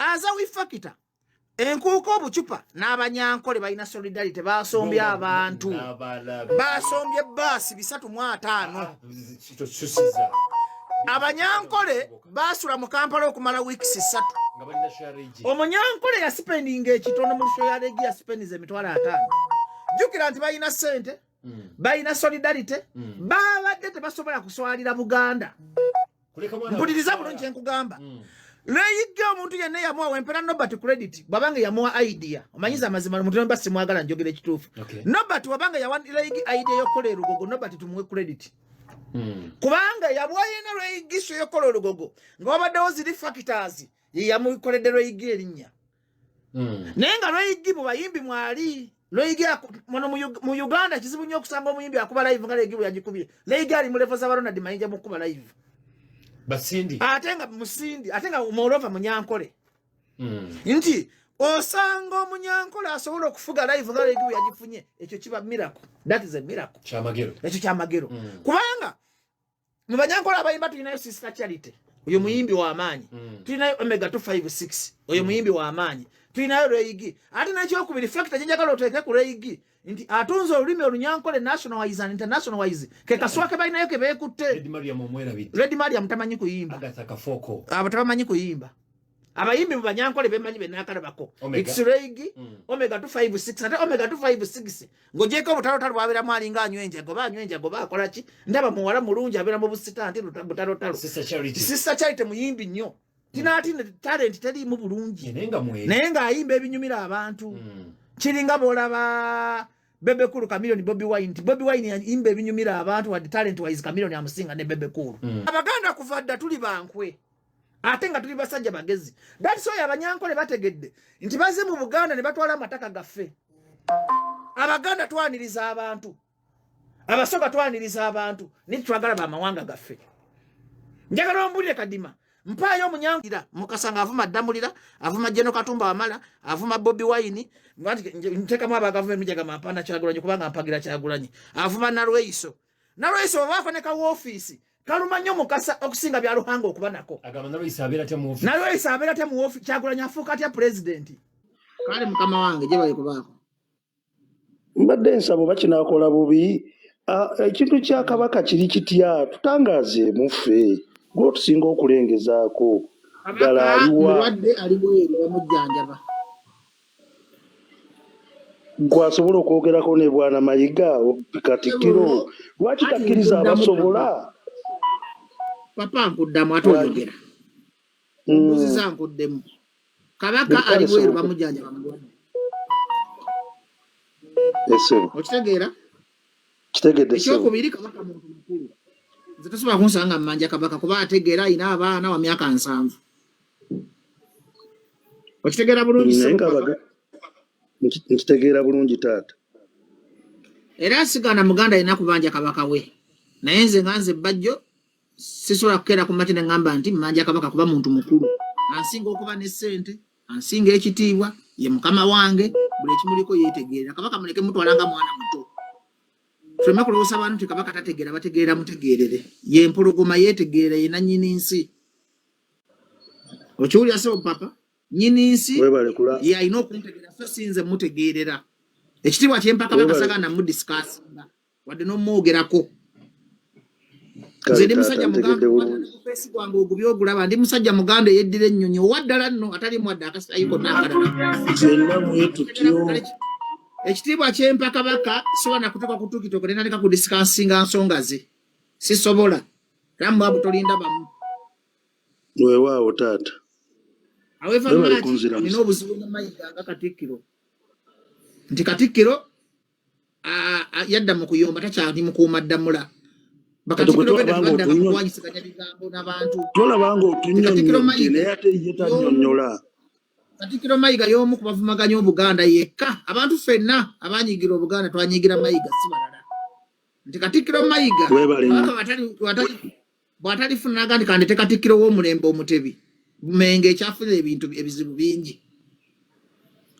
Azawi factor, enkuuka, obucupa n'Abanyankole balina solidarity. Basombye abantu, basombye baasi 350. Ah, tosusiza. Abanyankole basula mu Kampala okumala weeks 3. Nga balina sharegi. Omunyankole yaspendinga ekitono mu show ya Ray G, yaspendinze 50,000. Jjukira nti balina ssente, balina solidarity. Babadde tebasobola kuswalira Buganda. Mpuliriza bulungi kyenkugamba. Ray G, omuntu yenna yamuwa wempera Nobert credit bwabanga yamuwa idea. Omanyiza amazima, omuntu nomba simwagala, njogera ekituufu. Nobert wabanga yawa Ray G idea yokukola erugogo, Nobert tumuwe credit, kubanga yabwayina Ray G show yokukola olugogo nga wabaddewo ziri factors ye yamukoledde Ray G erinnya. Naye nga Ray G mu bayimbi mwali Ray G muno mu Uganda kizibu nnyo okusanga omuyimbi akuba live nga Ray G bwe yagikubye. Ray G ali mu level za Ronald Mayinja mu kukuba live. Basindi. Ate nga musindi, ate nga moreover Munyankole. Nti osanga Omunyankole asobola okufuga live nga Ray G bwe yagifunye, ekyo kiba miracle, that is a miracle. Kyamagero. Ekyo kyamagero. Kubanga mu Banyankole abayimba tulinayo Sister Charity, oyo muyimbi w'amaanyi. Tulinayo Omega 256, oyo muyimbi w'amaanyi. Tulinayo Ray G. Ate nekyokubiri, factor gyenjagala oteeke ku Ray G nti atunze olulimi Olunyankole national wise and international wise, ke kaswa ke balinayo ke beekutte. Lady Mariam omwerabidde. Lady Mariam tamanyi kuyimba. Agatha Kafoko. Abo tebamanyi kuyimba. Abayimbi mu Banyankole bemanyi benakalabako, Omega. it's Ray G, Omega 256. Ate Omega 256 ng'ogyeko obutalotalo bwabeeramu, alinga anywa enjago, ba anywa enjago, ba akola ki, ndaba muwala mulungi abeera mu busita nti butalotalo. Sister Charity. Sister Charity muyimbi nnyo, tinaati talent teriimu bulungi. Naye nga mweri. Naye ng'ayimba ebinyumira abantu. Kiringa bw'olaba Bebe Cool, Chameleone, Bobi Wine, nti Bobi Wine yayimba ebinyumira abantu, wadde talent wise Chameleone amusinga ne Bebe Cool. Abaganda kuva dda tuli bankwe, ate nga tuli basajja bagezi. That's why Abanyankole bategedde nti baze mu Buganda ne batwala amataka gaffe. Abaganda twaniriza abantu, Abasoga twaniriza abantu, naye twagala bamawanga gaffe. Njagala ombulire, Kadima, mpaayo omunyangira Mukasa nga avuma Ddamulira, avuma Jeno Katumba Wamala, avuma Bobi Wine. Ntekamu aba gavumenti, njagamba mpaana Kyagulanyi kubanga mpagira Kyagulanyi. Avuma Nalweyiso. Nalweyiso obaako ne kawoofiisi kaluma nnyo Mukasa okusinga Byaluhanga okuba nako. Agamba Nalweyiso abeera atya mu office? Nalweyiso abeera atya mu ofiisi? Kyagulanyi afuuka atya pulezidenti? Kale mukama wange, gye bali kubaako. Mbadde nsaba oba kinaakola bubi. Ah, ekintu kya Kabaka kiri kitya? Tutangaazeemu ffe, gwe otusinga okulengezaako ddala. Kabaka Aliwa? Mulwadde, ali bweru, bamujjanjaba. Gwe asobola okwogerako ne Bwana Mayiga, Katikkiro, lwaki Ati takkiriza nkuddamu. abasobola? Papa, nkuddamu ate. Lwaki? Oyogera ombuuziza, nkuddemu. Kabaka Kale, ali bweru, sebo. bamujjanjaba, mulwadde. Esebo. Okitegeera? Kitegedde, sebo. Ekyokubiri, Kabaka muntu mukulu. Nze tosobola kunsanga mmanja Kabaka kuba ategeera, alina abaana, wa myaka 70. Okitegeera bulungi, Naye sebo nga papa? Nkitegeera bulungi, taata. Era sigana muganda alina kubanja kabaka we, naye nze nga nze Bajjo sisobola kukeera ku makya ne ŋŋamba nti mmanja kabaka, kuba muntu mukulu, ansinga okuba ne ssente, ansinga ekitiibwa, ye mukama wange, buli ekimuliko yeetegeerera. Kabaka muleke mutwala nga mwana muto. Tuleme kulowooza abantu nti kabaka tategeera. Bategeerera mutegeerere, ye mpologoma, yeetegeerera, ye nannyini nsi. Okiwulira, sebo papa? Nnyini nsi. Webale kula. Ye alina okuntegeera, so si nze mutegeerera. Ekitiibwa kyempa kabaka, Webale. sagana mudiscussinga wadde n'omwogerako. Kale Nze ndi taata, musajja muganda. ntegedde bulungi. Face gwange ogubi ogulaba, ndi musajja muganda eyeddira ennyonyi owa ddala nno, atali mwadde akasitayi konna akalala. Ffenna bwe tutyo. Ekitiibwa kyempa kabaka, sobola nakutuuka ku TikTok netandika kudiscussinga nsonga ze, sisobola. Era mwabu tolinda bamu. Weewaawo taata. However Webale much kunziramu. nina obuzibu ne Mayiga nga Katikkiro, nti Katikkiro yadda mu kuyomba, takyali mukuuma ddamula. Kati gwe Bakatikkiro bedda tolaba tebaddanga ng'otunnyo- kuwanyisaganya bigambo n'abantu. Tolaba Katikkiro ng'otunnyonnyodde Mayiga naye ate ye tannyonnyola. Katikkiro Mayiga y'omu ku bavumaganya Obuganda yekka. Abantu ffenna abanyiigira Obuganda twanyiigira Mayiga, si balala. Nti Katikkiro Mayiga, Webale nnyo. Kabaka bw'atalifuna naga nti kandete Katikkiro w'omulembe Omutebi, Mengo ekyafuna ebintu ebizibu bingi.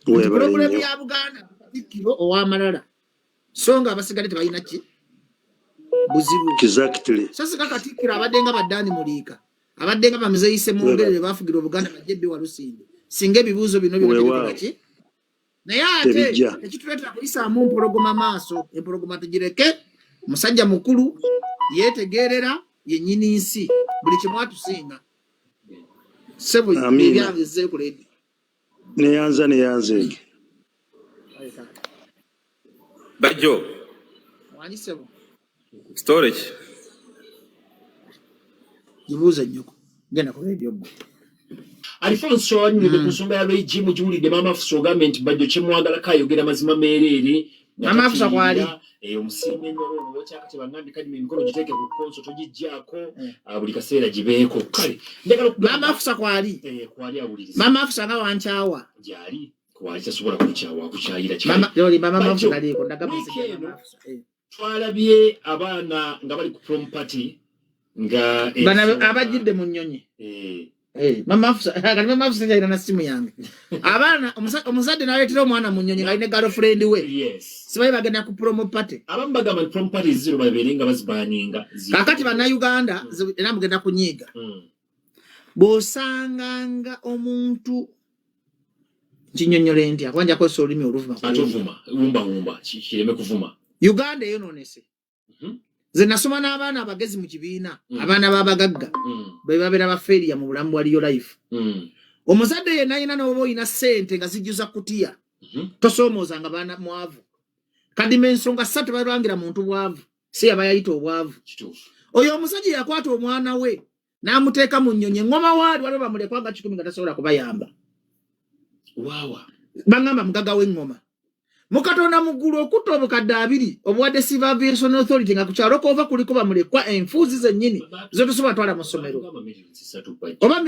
Nti Webale problem nnyo. ya Buganda Katikkiro ow'amalala, so nga abasigadde tebalina ki buzibu. Exactly. So singa Katikkiro abadde nga baddaani Muliika, abadde nga bamuzeeyise Mwongerere, bafugira Obuganda bajje ebbi Walusimbi. Singa ebibuuzo bino byonna Weewaawo. tebikola ki, naye ate Tebijja. Tekituleetera kuyisaamu mpologoma maaso. Empologoma tugireke, musajja mukulu, yeetegerera yennyini nsi, buli kimu atusinga, sebo. Amiina. Ebyange zzeeku ledi. Neyanza, neyanzeege. Bajjo, Wangi, sebo. Storage. Gibuuza nnyoko, genda ku radio gwe. Alfonso, wanyumidde ku nsonga ya Ray G. Mugiwulidde Maama Afusa ogambye nti Bajjo kyemwagalako ayogera mazima meereere nga Maama Afusa kwali. tatiirira. Omusiime nnyo olwokyaka kyebangambye kadima emikono giteeke ku konso togijjaako. Buli kaseera gibeeko. Kale njagala okugamba Maama Afusa kwali. Kwali awuliriza. Maama Afusa nga wankyawa. Gyali, kwali, tasobola kukyawa, akukyayira kikale. Mama yoli, mama Bajjo, Afusa naliiko ndaga wiiki message ya eno Mama Afusa. Twalabye abaana nga bali ku prom party nga Bano abajjidde mu nnyonyi. Mama Afusa, kati Mama Afusa yalina na simu yange. Abaana, omuzadde n'aleetera omwana mu nnyonyi ng'alina girlfriend we. Sibayi bagenda ku promo party. Abamu bagamba nti prom party zino babeere nga bazibaninga. Kakati Bannayuganda, era mugenda kunyiiga. Bw'osanganga omuntu, nkinyonnyola ntya, kuba nja kukozesa olulimi oluvuma ku Ate radio. ovuma wumbawumba, kireme kuvuma. Uganda eyonoonese. Nze nasoma n'abaana abagezi mu kibiina, abaana b'abagagga be babeera ba failure mu bulamu bwa real life. Omuzadde yenna yina, n'oba olina ssente nga zijjuza kutiya, tosoomoozanga baana mwavu. Kadima, ensonga ssatu balwangira muntu bwavu, si yaba yayita obwavu. Oyo omusajja yakwata omwana we n'amuteeka mu nnyonyi eŋŋoma, waali waliwo bamulekwa nga 100 nga tasobola kubayamba. Waawa. Baŋŋamba mugaga w'eŋŋoma mukatonda mu ggulu okutta obukadde 20 obuwadde Civil Aviation Authority, nga ku kyalo koova kuliko bamulekwa enfuuzi zennyini zotosobola twala mu ssomero. Bagamba miliyoni 3, Bajjo. Oba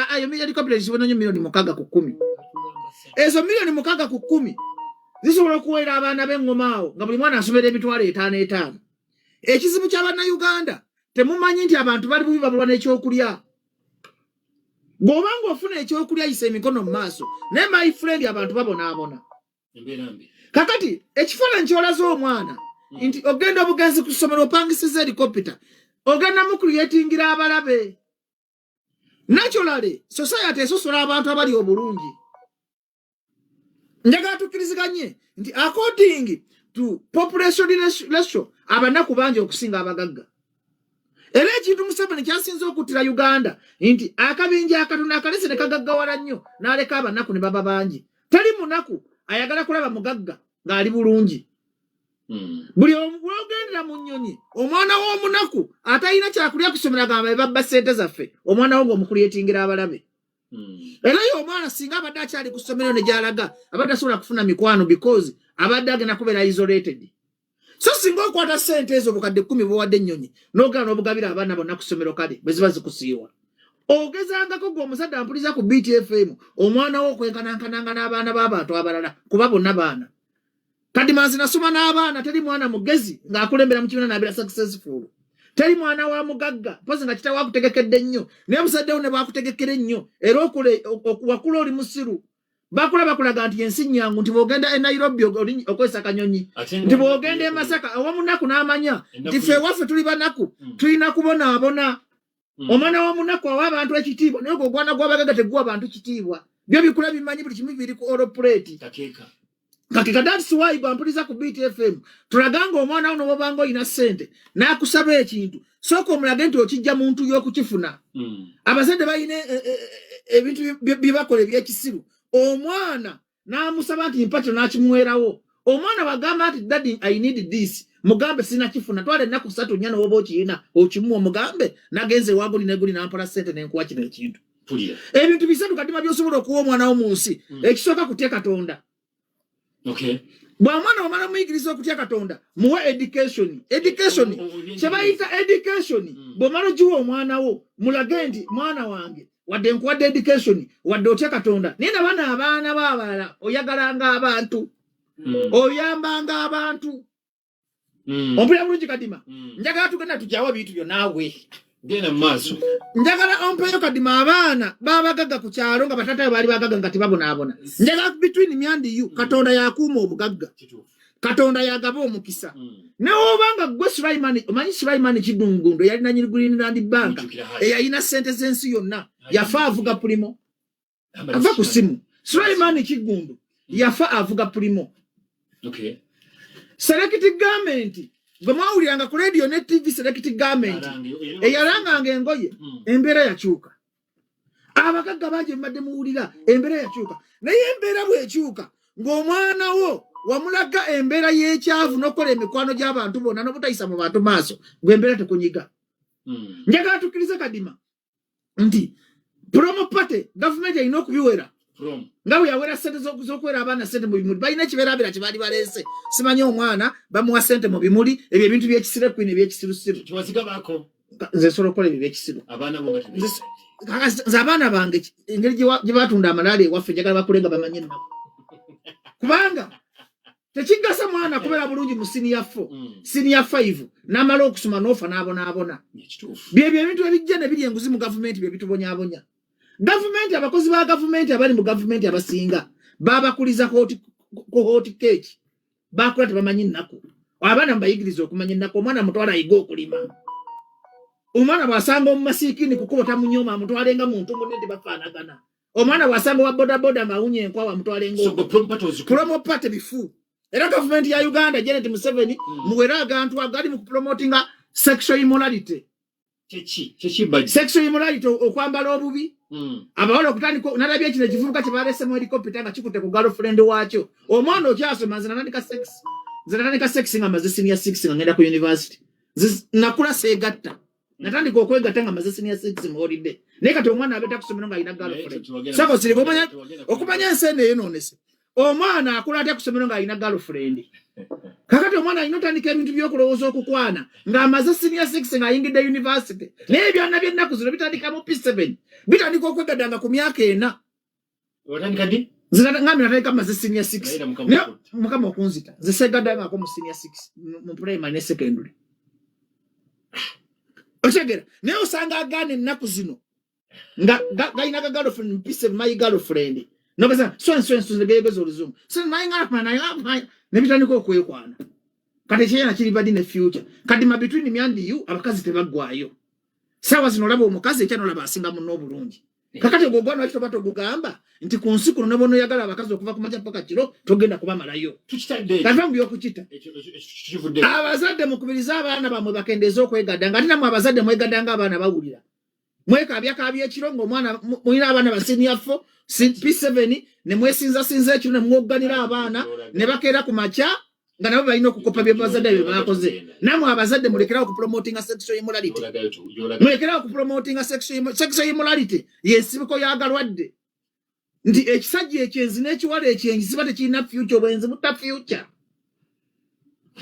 ayo helicopter zibononyo miliyoni 6 ku 10. Ezo miliyoni 6 ku 10 zisobola okuweera abaana b'eŋŋoma awo nga buli mwana asomera 5,000 5,000. Ekizibu ky'Abannayuganda, temumanyi nti abantu bali bubi, babulwa n'ekyokulya. Bw'oba ng'ofuna ekyokulya, yisa emikono mu maaso, naye my friend, abantu babonaabona. Embeera mbi. Kakati ekifaananyi ky'olaze omwana nti ogenda obugenzi ku ssomero opangisiza helicopter, ogenda mucreatingira abalabe. Naturally, society esosola abantu abali obulungi. Njagala tukkiriziganye nti according to population ratio, abanaku bangi okusinga abagagga. Era ekintu Museveni kyasinze okuttira Uganda nti akabinja akatono akalese ne kagaggawala nnyo, n'aleka abanaku ne baba bangi. Teri munaku ayagala kulaba mugagga ng'ali bulungi. Buli lwogendera mu nnyonyi, omwana w'omunaku atalina kyakulya kusomera gamba babba ssente zaffe. Omwana wo ng'omucreatingira abalabe. Era ye omwana singa abadde akyali ku ssomero ne gy'alaga, abadde asobola kufuna mikwano because abadde agenda kubeera isolated. So singa okwata ssente ezo obukadde 10 buwadde ennyonyi n'ogenda n'obugabira abaana bonna ku ssomero, kale bwe ziba zikusiiwa, ogezangako gwe omuzadde ampuliza ku BTFM, omwana wo okwenkanankananga n'abaana b'abantu abalala, kuba bonna baana. Kati manzi nasoma n'abaana, teri mwana mugezi ng'akulembera mu kibiina n'abeera successful. Teri mwana wa mugagga mpozi nga kitawe akutegekedde nnyo, naye muzaddewo ne bwakutegekera ennyo, era wakula oli musiru. Bakula bakulaga nti ensi nyangu, nti bw'ogenda e Nairobi okozesa akanyonyi, nti bw'ogenda e Masaka owomunaku n'amanya nti ffe ewaffe tuli banaku, tulina kubonaabona. Omwana w'omunaku awa abantu ekitiibwa, naye gwe ogwana gw'abagagga teguwa bantu kitiibwa. Byo bikula bimanyi buli kimu biri ku oroplate. Kakeeka. Kakeka. That's why bwampuliza ku BTFM, tulaganga omwana wo nobanga olina ssente n'akusaba ekintu, sooka omulage nti okijja muntu y'okukifuna. Abazadde balina ebintu bye bakola ebyekisiru. Omwana n'amusaba nti mpa kino, n'akimuweerawo. Omwana bwagamba nti daddy, I need this, mugambe sinakifuna, twala ennaku 3 4, nowoba okiyina okimuwa, omugambe nagenze ewaguli neguli nampola ssente nenkuwa kino ekintu. Mpulira. Ebintu bisatu kadima byosobola okuwa omwana wo mu nsi. Ekisooka, kutya Katonda. Bw'omwana omala muyigiriza okutya Katonda, muwe education. Education kye bayita education, bw'omala ogiwa omwana wo, mulage nti mwana wange, wadde nkuwadde education, wadde otya Katonda, naye nabana abaana b'abalala oyagalanga abantu, oyambanga abantu. Ompulira bulungi, Kadima? Njagala tugenda tujjawo ebintu byo naawe. Genda mu maaso. Njagala ompeyo, Kadima, abaana babagagga ku kyalo nga batata baali bagagga nga tebabonaabona. Njagala between me and you, Katonda yakuuma obugagga. Katonda yagaba omukisa. Newoba nga gwe Sulaimani, omanyi Sulaimani Kidungundu eyalina nyini Greenland Bank, Nzijukira Haji. Eyalina sente z'ensi yonna, yafa avuga Premio. Ava ku simu. Sulaiman Kiggundu yafa avuga Premio. Select Garment gwe mwawuliranga ku radio ne TV, Select Garment eyalanganga engoye, embeera yakyuka. Abagagga bangi mbadde muwulira, embeera yakyuka. Naye embeera bw'ekyuka ng'omwana wo wamulaga embeera y'ekyavu n'okukola emikwano gy'abantu bonna n'obutayisa mu bantu maaso, ng'embeera tekunyiga. Njagala tukkirize, Kadima, nti promo party gavumenti erina okubiwera nga bwe yawera sente z'okuwera abaana sente mu bimuli. Balina ekibeerabira kye baali baleese, simanyi omwana bamuwa sente mu bimuli. Ebyo ebintu by'ekisire kwini, ebyekisirusiru. Nze nsobola okukola ebyo byekisiru. Nze abaana bange, engeri gye batunda amalaalo ewaffe, njagala bakule nga bamanye ennaku, kubanga tekigasa mwana kubeera bulungi mu senior 4, senior 5, n'amala okusoma n'ofa n'abonaabona. Byebyo ebintu ebijja ne biri enguzi mu gavumenti, bye bitubonyaabonya. Gavumenti, abakozi ba gavumenti abali mu gavumenti abasinga babakuliza ku hot cake. Bakula tebamanyi nnaku. Abaana mubayigiriza okumanya ennaku. Omwana mutwala ayiga okulima. Omwana bw'asanga omumasiikini kukubo tamunyooma, amutwalenga muntu munne nti bafaanagana. Omwana bw'asanga owa bodaboda ng'awunya enkwawa, amutwalenga. Promo party bifu. Era gavumenti ya Uganda, Janet Museveni, muwere agantu agali mu kupromotinga sexual immorality. Sexual immorality, okwambala obubi, abawala okutandika. Nalabye kino ekivubuka kye balesemu helicopter nga kikutte ku girlfriend waakyo. Omwana okyasoma. Nze natandika sex, nze natandika sex nga maze senior 6, nga ngenda ku university. Nakula seegatta, natandika okwegatta nga maze senior 6 mu holiday. Naye kati omwana abeeta ku ssomero ng'alina girlfriend. Sako siriba okumanya ensi eno eyonoonese. Omwana akula atya ku ssomero ng'alina girlfriend? Kakati omwana alina otandika ebintu by'okulowooza okukwana ng'amaze senior 6, ng'ayingidde university. Naye ebyana by'ennaku zino bitandika mu P7, bitandika okwegaddanga ku myaka 4. Nze ngambi natandika maze senior 6, naye Mukama okunzita, nze segaddangako mu senior 6, mu primary ne secondary. Otegera? Naye osanga agaana ennaku zino nga galina ga girlfriend mpise my girlfriend, nogeza so and so and so, negeyogeza oluzungu, so my girlfriend I love my, nebitandika okwekwana. Kati ekyeyana kiri badi ne future. Kati ma between me and you, abakazi tebaggwayo. Saawa zino olaba omukazi ekya nolaba asinga munno obulungi. Kakati ogwo ogwana lwaki toba togugamba nti ku nsi kuno ne bonoyagala abakazi okuva ku makya paka kiro, togenda kubamalayo? Kava mu byokukita. Abazadde mukubirize abaana bamwe bakendeeze okwegadda, nga ate nammwe abazadde mwegadda nga abaana bawulira. Mwekabyakabya ekiro ng'omwana mulina abaana ba senior 4, P7, ne mwesinzasinza ekiro ne mwogganira abaana ne bakeera ku makya nga nabo balina okukopa bye bazadde bye bakoze. Nammwe abazadde mulekerawo okupromotinga sexual immorality, mulekerawo okupromotinga sexual immorality. Yensibuko y'agalwadde nti ekisajja ekyenzi n'ekiwala ekyenzi kiba tekirina future. Obwenzi mutta future.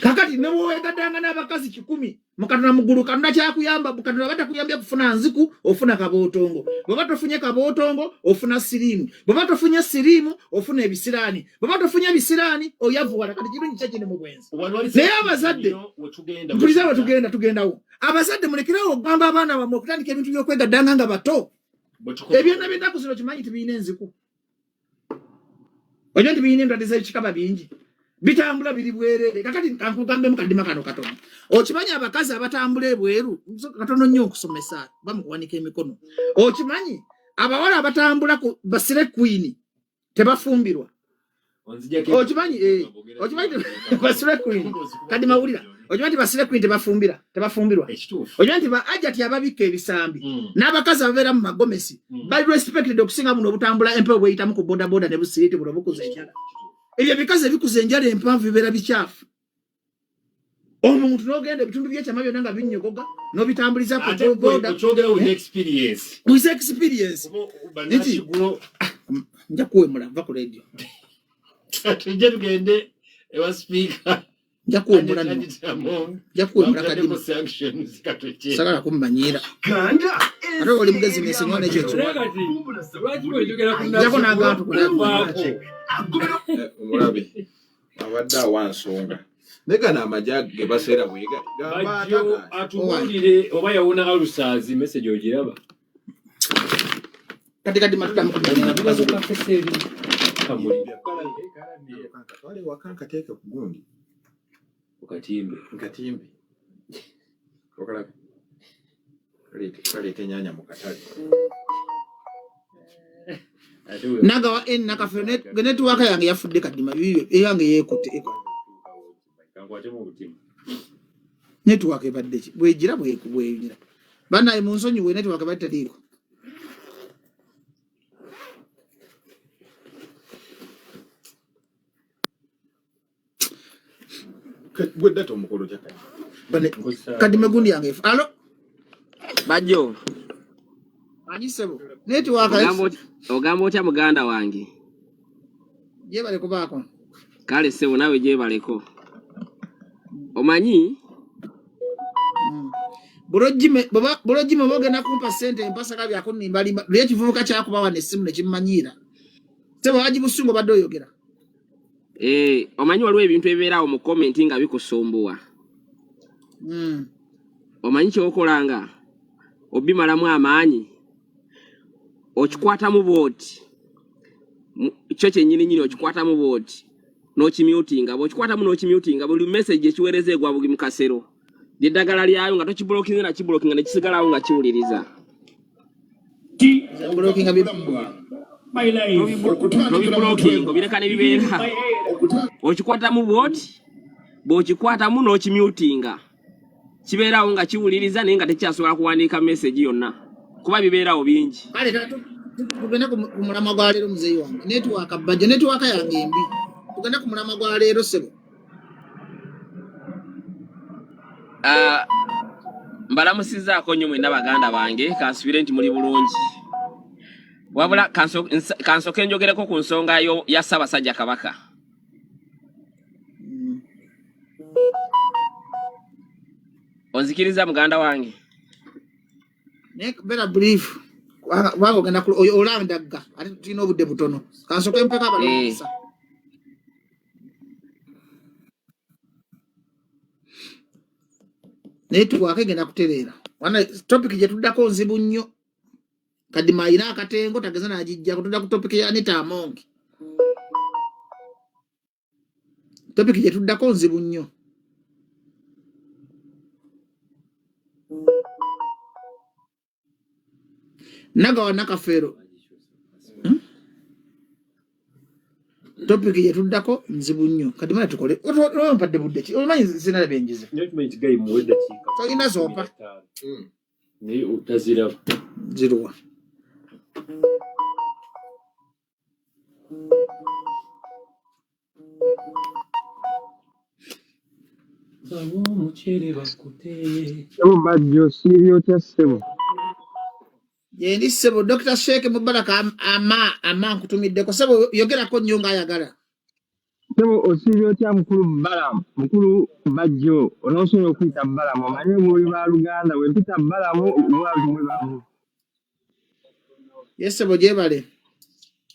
Kakati newewegaddanga n'abakazi 100, mukatonda mugulu Katonda kyakuyamba, Katonda batakuyambye kufuna nziku, ofuna kabootongo. Bweba tofunye kabootongo, ofuna siriimu. Bweba tofunye siriimu, ofuna ebisiraani. Bweba tofunye ebisiraani, oyavuwala. Kati kirungi kyekiri mu bwenzi. Naye abazadde, mpuliza, we tugenda tugendawo. Abazadde mulekerawo okugamba abaana bammwe okutandika ebintu by'okwegaddanga nga bato. Ebyonna by'ennaku zino kimanyi tibirina enziku, ojja nti birina endwadde z'ekikaba bingi, bitambula biri bwereere. Kakati kankugambemu, Kadima, kano katono. Okimanyi abakazi abatambula ebweru, katono nnyo okusomesa bamukuwanika emikono, okimanyi abawala abatambula ku ba slay queen tebafumbirwa? Okimanyi? Okimanyi ba slay queen, Kadima wulira, okimanyi nti ba slay queen tebafumbira, tebafumbirwa? Okimanyi nti ba ajati ababikka ebisambi n'abakazi ababeera mu magomesi bali respected okusinga buno obutambula empewo bweyitamu ku bodaboda ne busiriiti buno bukuza enjala? Ebyo ebikazi ebikuza enjala empanvu bibeera bikyafu. Omuntu n'ogenda ebitundu byekyama byonna nga binyogoga n'obitambuliza ku boda. With experience nti nja kuwemula, va ku radio. Tujje tugende ewa sipiika. Nja kuwemula nno, nja kuwemula, Kadima, sagala kummanyiira. Ate oli mugezi nesinywa nekyo ekiwala njako n'agantu ku radio. Omulabe abadde awa nsonga, naye gano amagye ge baseera bwegali. Bajjo atubuulire oba yawona alusaazi, message ogiraba? Kati Kadima, tuddamu. Kamuli. Katwale waka nkateeke ku gundi. Okatimbe. Nkatimbe, okalabe kaleeta ennyanya mu katale. Nagawa n Nakafeero netiwaaka yange yafudde kadima bibi eyange yeekutte ekola netiwaaka ebadde ki bwegira bweyunira banaye mu nsonyiwe netiwaaka ebadde teriiko. Gwe data omukolo jakati. Kadima gundi yange alo. Bajjo. Anyi sebo netiwaaka ogamba otya muganda wange? Gyebale kubaako. Kale ssebo naawe gyebaleko. Omanyi? Bulojime oba ogenda kumpa ssente empasaka byakunimbalimba luli ekivubuka kyakuba wano essimu ne kimmanyiira. Ssebo Haji Busungu obadde oyogera. Omanyi waliwo ebintu ebibeeraawo mu komenti nga bikusumbuwa. Omanyi ky'okolanga obimalamu amaanyi okikwatamu bw'oti kyo kyennyini nnyini okikwatamu bw'oti n'okimyutinga bw'okikwatamu n'okimyutinga buli message ekiweereza egwa bugi mu kasero ly'eddagala lyayo nga tokibulokinze na kibulokinga ne kisigalawo nga kiwuliriza. Tobibulokinga obireka ne bibeera okikwatamu bw'oti bw'okikwatamu n'okimyutinga kibeerawo nga kiwuliriza naye nga tekyasobola kuwandiika message yonna kuba bibeerawo bingi. Kale tugende ku mulamwa gwa leero muzeeyi wange. Netiwaaka bajjo netiwaaka yange embi. Tugende ku mulamwa gwa leero ssebo. Mbalamusizzaako nnyo mwenna baganda bange kansubire nti muli bulungi. Wabula kansooke njogereko ku nsonga ya Ssaabasajja Kabaka. Onzikiriza muganda wange? Naye beera brief kubanga ogenda olandagga ate tulina obudde butono. Kansooke mpeko abalomukisa. Naye tuwaako egenda kutereera. Wana topic gye tuddako nzibu nnyo. Kadima alina akatengo tageza n'agijjako. Tudda ku topic ya Anita Among. Topic gye tuddako nzibu nnyo. Nagawa Nakafeero. Topic gye tuddako nzibu nnyo. Kati mala tukole. Mpadde budde ki? Omanyi sinalaba enjize. Tolina zompa. Naye otaziraba. Ziruwa. Omuceere bakute. Ssebo Bajjo osiibye otya ssebo? Gyendi ssebo Dr. Sheikh Mubaraka ama nkutumiddeko ssebo yogerako nnyo ng'ayagala. Ssebo osiibye otya mukulu Balamu, mukulu Bajjo onoosobola okuyita Balamu omanye muli baluganda bwe mpita Balamu muba mwe bamu. Ye ssebo gyebale.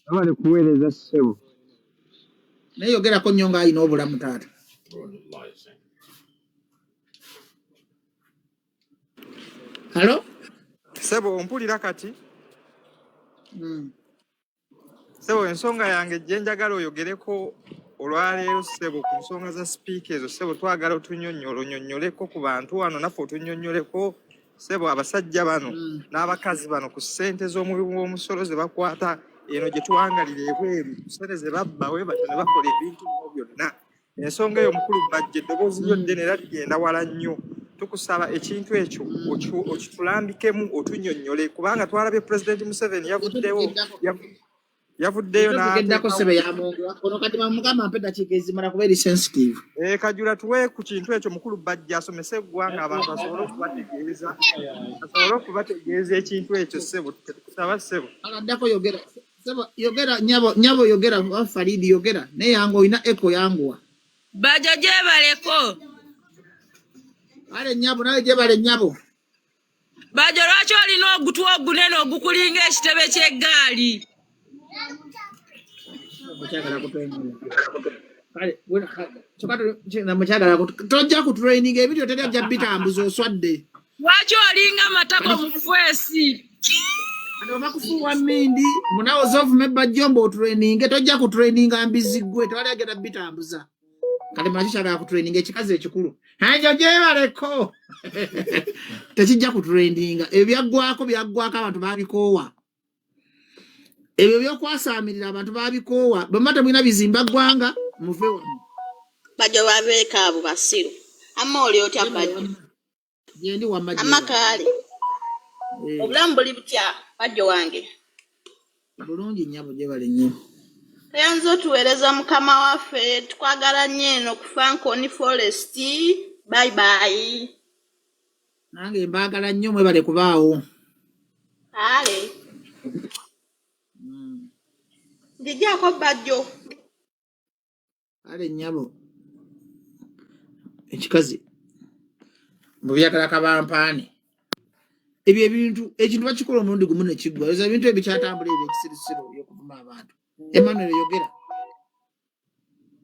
Webale kuweereza ssebo. Naye yogerako nnyo ng'alina obulamu taata. Halo? Ssebo ompulira kati? Ssebo ensonga yange gye njagala oyogereko olwaleero ssebo ku nsonga za sipiika ezo ssebo twagala otunyonnyola onyonnyoleko ku bantu wano naffe otunyonnyoleko ssebo abasajja bano n'abakazi bano ku ssente z'omuwi w'omusolo ze bakwata eno gye tuwangalira ebweru ssente ze babba we batyo ne bakola ebintu bino byonna. Ensonga eyo mukulu Bajjo eddoboozi lyo ddene era ligenda wala nnyo. Tukusaba ekintu ekyo okitulambikemu otunnyonnyole kubanga twalabye Pulezidenti Museveni yavuddewo yavuddeyo n'ateekawo ssebe ya Mungu. Ono kati bamugamba mpe eddakiika ezimala kuba eri sensitive. Kajula tuwe ku kintu ekyo mukulu Bajjo asomese eggwanga abantu asobole okubategeeza ekintu ekyo ssebo tukusaba ssebo. Aladdako yogera ssebo yogera nyabo nyabo yogera Faridi yogera naye yangu olina echo yanguwa. Bajjo gyebaleko. Kale nnyabo nawe gyebale nnyabo. Bajjo lwaki olina ogutwa ogunene ogukulinga ekitebe ky'eggaali? Tojja kutraininga ebintu teri ajja bitambuza oswadde. Lwaki olinga matako mu feesi? Ova kufuuwa mmindi munawo z'ovuma ebbajjo mbu otraininge tojja kutraininga mbizi ggwe tewali agenda bitambuza. Kati maki kyagala kutraininga ekikazi ekikulu. Hajo gyebaleko. Tekijja kutraininga ebyaggwako byaggwako abantu babikoowa. Ebyo byokwasaamirira abantu babikoowa. Bwe muba temulina bizimba ggwanga, muve wano. Bajjo babeeko abo basiru. Amma oli otya Gyebale Bajjo? wamma. Gyendi wamma Amma gyebale. kaale. Eh, Obulamu buli butya Bajjo wange? Bulungi nnyabo, gyebale nnyo. Toyanza otuweereza mukama waffe tukwagala nnyo eno ku Fankoni Forest. Bye bye. Nange mbaagala nnyo, mwebale kubaawo. Kaale. Nzigyako Bajjo. Kale nnyabo, ekikazi mbu byagala kabampaane. Ebyo ebintu, ekintu bakikola omulundi gumu ne kiggwa. Ezo ebintu ebikyatambula ebyo ekisirusiru ebyokuvuma abantu. Emmanuel yogera.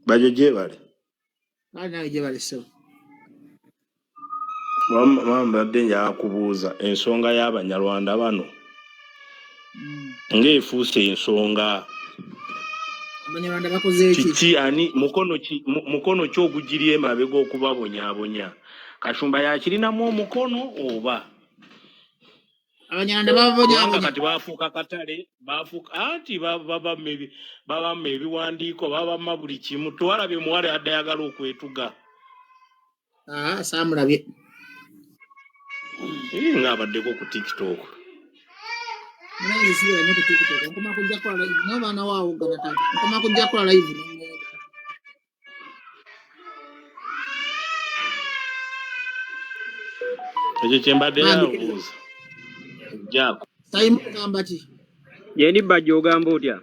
Bajo gyebale. Kale nange gyebale ssebo. Mama mbadde njagala kubuuza ensonga y'Abanyarwanda bano ng'efuuse ensonga. Abanyarwanda bakoze ki? Kiki ani mukono ki mukono ki ogugiri emabega okubabonyaabonya? Kashumba yakirinamu omukono oba? Abanyarwanda Kubanga bababonyaabonya. kati bafuuka katale, bafuuka anti babamma ebiwandiiko, babamma buli kimu. Twalabye omuwala yadde ayagala okwetuga. Aa, saamulabye. Ng'abaddeko ku TikTok. Munaye sibeera nnyo ku TikTok. Nkoma kujja kukola live. Naye baana waawo gana taata. Nkoma kujja kukola live ne ngenda. Ekyo kye mbadde Bambi nabuuza. Jaako. Sayimu ogamba ki? Gyendi Bajjo ogamba otya?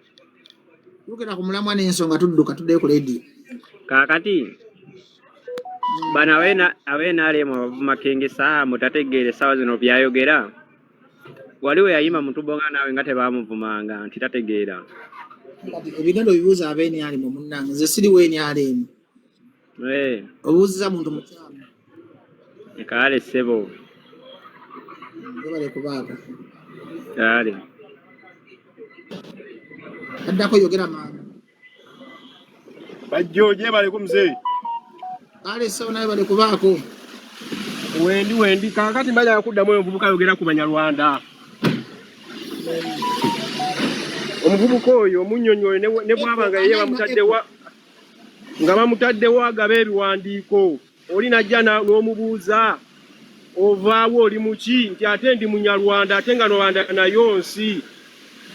Tuukira ku mulamwa n'ensonga tudduka tuddeyo ku leediyo. Kaakati bano ab'NRM abavuma King Saha mutategeera essaawa zino by'ayogera. Wali we yayimba mutubo nga naawe nga tebaamuvumanga nti tategeera. Kati ebigendo obibuuza ab'NRM munnange, nze siri wa NRM. Obuuzizza muntu mukyamu. Kaale ssebo. Webale kubaako. Kaale. Addako yogera mangu. Bajjo gyebaleko muzeeyi. Kale ssebo nawe bale kubaako. Wendi kaakati mbajala kuddamu oyo omuvubuka ayogera ku Banyarwanda. Omuvubuka oyo omunnyonnyole ne bw'aba nga ye bamutaddewa nga bamutaddewo agaba ebiwandiiko oli n'ajja n'omubuuza ovaawo oli muki nti ate ndi Munyarwanda ate nga Rwanda nayo nsi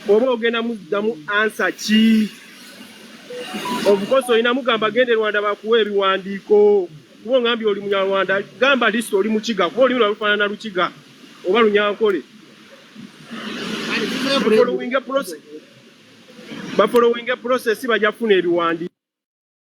oba ogenda muddamu ansa ki? Of course olina mugamba genda e Rwanda bakuwe ebiwandiiko kuba ongambye oli Munyarwanda gamba list oli Mukiga kuba olulimi lwawe lufaanana Lukiga oba Lunyankole. Kale tuveeyo ku leediyo. Bafollowinge process bajja kufuna ebiwandiiko.